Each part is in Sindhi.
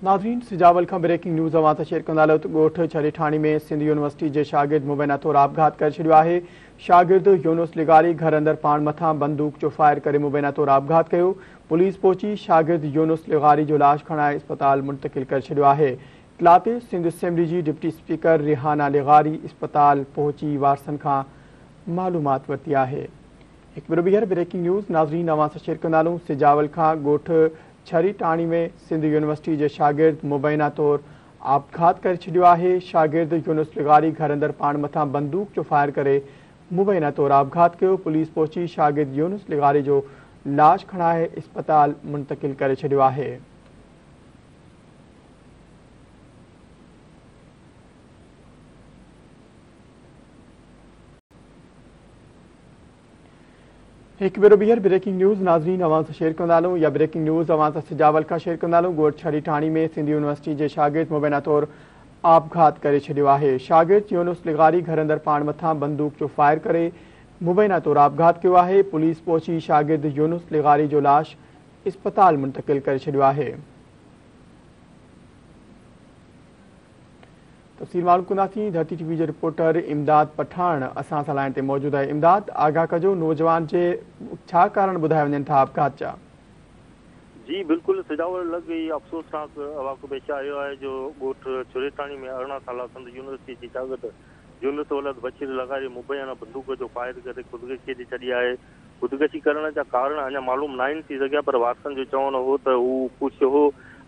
ناظرين سجاول کان بريڪنگ نيوز اوهان سان شيئر ڪندا هلون ته ڳوٺ ڇري ٺاڻي ۾ سنڌ يونيورسٽي جي شاگرد مبينا طور آپگهات ڪري ڇڏيو آهي. شاگرد يونس لغاري گهر اندر پاڻ مٿان بندوق جو فائر ڪري مبينا طور آپگهات ڪيو. پوليس پهچي شاگرد يونس لغاري جو لاش کڻائي اسپتال منتقل ڪري ڇڏيو آهي. اطلاع تي سنڌ اسيمبلي جي ڊپٽي اسپيڪر ريحانه لغاري اسپتال پهچي وارثن کان معلومات ورتي آهي. هڪ ڀيرو ٻيهر بريڪنگ نيوز ناظرين اوهان سان شيئر ڪندا هلون سجاول کان ڳوٺ ڇري ٽاڻي ۾ سنڌ يونيورسٽي جي شاگرد مبينا طور آپگهات ڪري ڇڏيو آهي، شاگرد يونس لغاري گهر اندر پاڻ مٿان بندوق جو فائر ڪري مبينا طور آپگهات ڪيو، پوليس پهچي شاگرد يونس لغاري جو لاش کڻائي اسپتال منتقل ڪري ڇڏيو آهي. هڪ ڀيرو ٻيهر بريڪنگ نيوز ناظرين اوهان سان شيئر ڪندا هلون يا بريڪنگ نيوز اوهان سان سجاول کان شيئر ڪندا هلون ڳوٺ ڇري ٺاڻي ۾ سنڌ يونيورسٽي جي شاگرد مبينا طور آپگهات ڪري ڇڏيو آهي شاگرد يونس لغاري گهر اندر پاڻ مٿان بندوق جو فائر ڪري مبينا طور آپگهات ڪيو آهي پوليس پهچي شاگرد يونس لغاري جو لاش اسپتال منتقل ڪري ڇڏيو آهي. تفصيل معلوم ڪنداسين ڌرتي ٽي وي جو رپورٽر امداد پٺاڻ اسان سان لائين تي موجود آهي امداد آگاهه ڪجو نوجوان جي ڇا ڪارڻ ٻڌايا وڃن ٿا آپگهات جا. جي بلڪل سجاول لڳ هي افسوسناڪ واقعو پيش آيو آهي جو ڳوٺ ڇريٽاڻي ۾ 18 سالا سنڌ يونيورسٽي جي شاگرد يونس ولد بشير لغاري مبينا بندوق جو فائر ڪري خودڪشي ڪري ڇڏي آهي خودڪشي ڪرڻ جا ڪارڻ اڃا معلوم ناهن ٿي سگهيا پر وارثن جو چوڻ هو ته هو خوش هو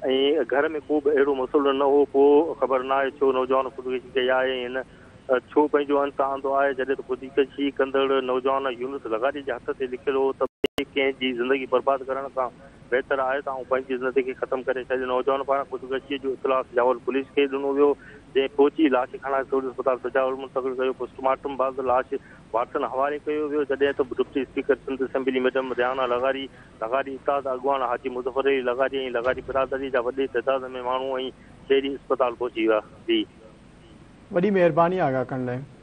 ۽ گهر ۾ ڪو به اهڙو مسئلو نه هو پوء خبر ناهي ڇو نوجوان خودڪشي ڪئي آهي ۽ هن ڇو پنهنجو انت آندو آهي جڏهن ته خودڪشي ڪندڙ نوجوان يونس لغاري جي هٿ تي لکيل هو ته ٻئي ڪنهن جي زندگي برباد ڪرڻ کان بهتر آهي ته آئون پنهنجي زندگي کي ختم ڪري ڇڏيان نوجوان پاران خودڪشيء جو اطلاع سجاول پوليس کي ڏنو ويو جنهن پهچي لاش کڻائي سول اسپتال سجاول منتقل ڪيو پوسٽ مارٽم بعد لاش وارثن حوالي ڪيو ويو، جڏهن ته deputy speaker Sindh assembly madam Rehana لغاري، لغاري اتحاد اڳواڻ حاجي مظفر علي لغاري ۽ لغاري برادري جا وڏي تعداد ۾ ماڻهو ۽ شهري اسپتال پهچي ويا. جي. وڏي مهرباني آگاهه ڪرڻ لاء.